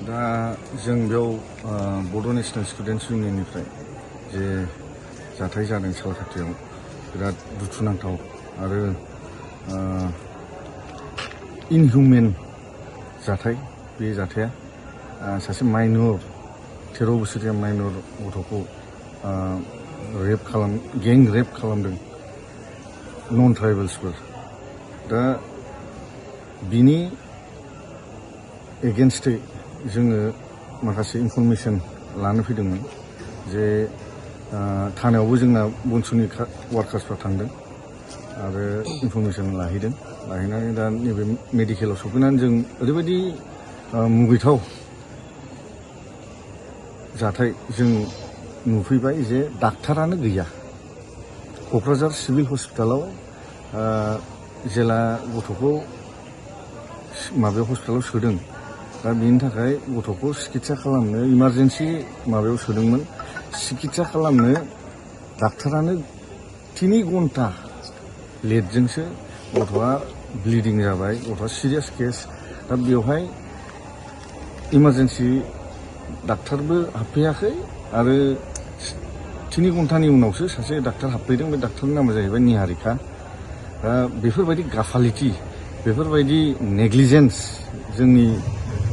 दा जों बेयाव बड' नेशनेल स्टुडेन्टस इउनियननिफ्राय जे जाथाय जादों सालखाथियाव बिराद दुखुनांथाव आरो इनहिउमेन जाथाय। बे जाथाया सासे माइनर 13 बोसोरनि माइनर गथ'खौ गें रेप खालामदों नन ट्राइबेल्सफोर। दा बिनि एगेन्स्टै जोङो माखासे इनफरमेसन लानो फैदोंमोन जे थानायावबो जोंना बनसुनि वार्कार्सफ्रा थांदों आरो इनफरमेसन लाहैनानै दा नैबे मेडिकेलाव सफैनानै जों ओरैबायदि मुगैथाव जाथाय जों नुफैबाय जे डाक्टारानो गैया। क'क्राझार सिभिल हस्पिटालाव जेला गथ'खौ माबायाव हस्पिटालाव सोदों, दा बेनि थाखाय गथ'खौ सिकित्सा खालामनो इमारजेन्सि माबायाव सोदोंमोन। सिकित्सा खालामनो डाक्टारानो 3 घन्टा लेटजोंसो गथ'आ ब्लिडिं जाबाय, गथ'आ सिरियास केस। दा बेवहाय इमारजेन्सि डाक्टारबो हाबफैयाखै आरो 3 घन्टानि उनावसो सासे डाक्टार हाबफैदों। बे डाक्टारनि नामा जाहैबाय निहारिका। दा बेफोरबायदि गाफालिटि, बेफोरबायदि नेग्लिजेन्स जोंनि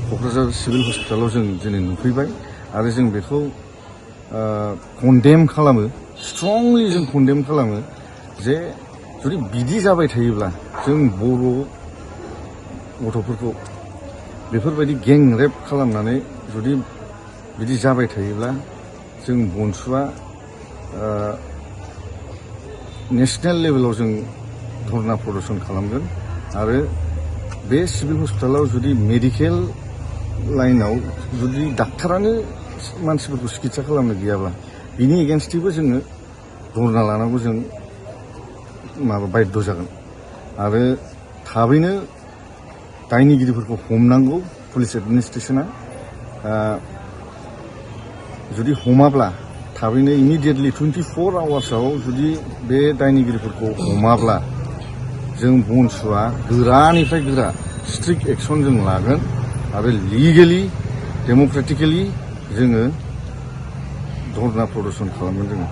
क'क्राझार सिभिल हस्पिटालाव जों दिनै नुफैबाय आरो जों बेखौ कन्डेम खालामो, स्ट्रंलि जों कन्डेम खालामो जे जुदि बिदि जाबाय थायोब्ला जों बर' गथ'फोरखौ बेफोरबायदि गें रेप खालामनानै जुदि बिदि जाबाय थायोब्ला जों बनसुआ नेसनेल लेभेलाव जों धरना प्रदर्शन खालामगोन। आरो बे सिभिल हस्पिटालाव जुदि मेडिकेल लाइनाव जुदि डाक्टारानो मानसिफोरखौ सिकित्सा खालामनो गैयाब्ला बिनि एगेन्स्टैबो जोङो धरना लानांगौ, जों बाध्य जागोन। आरो थाबैनो दायनिगिरिफोरखौ हमनांगौ पुलिस एडमिनिस्ट्रेसना। जुदि हमाब्ला थाबैनो इमिडियेटलि 24 आवार्सआव जुदि बे दायनिगिरिफोरखौ हमाब्ला जों बनसुआ गोरानिफ्राय गोरा स्ट्रिक्ट एक्सन जों लागोन आरो लिगेलि डेम'क्रेटिकेलि जोङो धरना प्रदर्शन खालामगोन जोङो।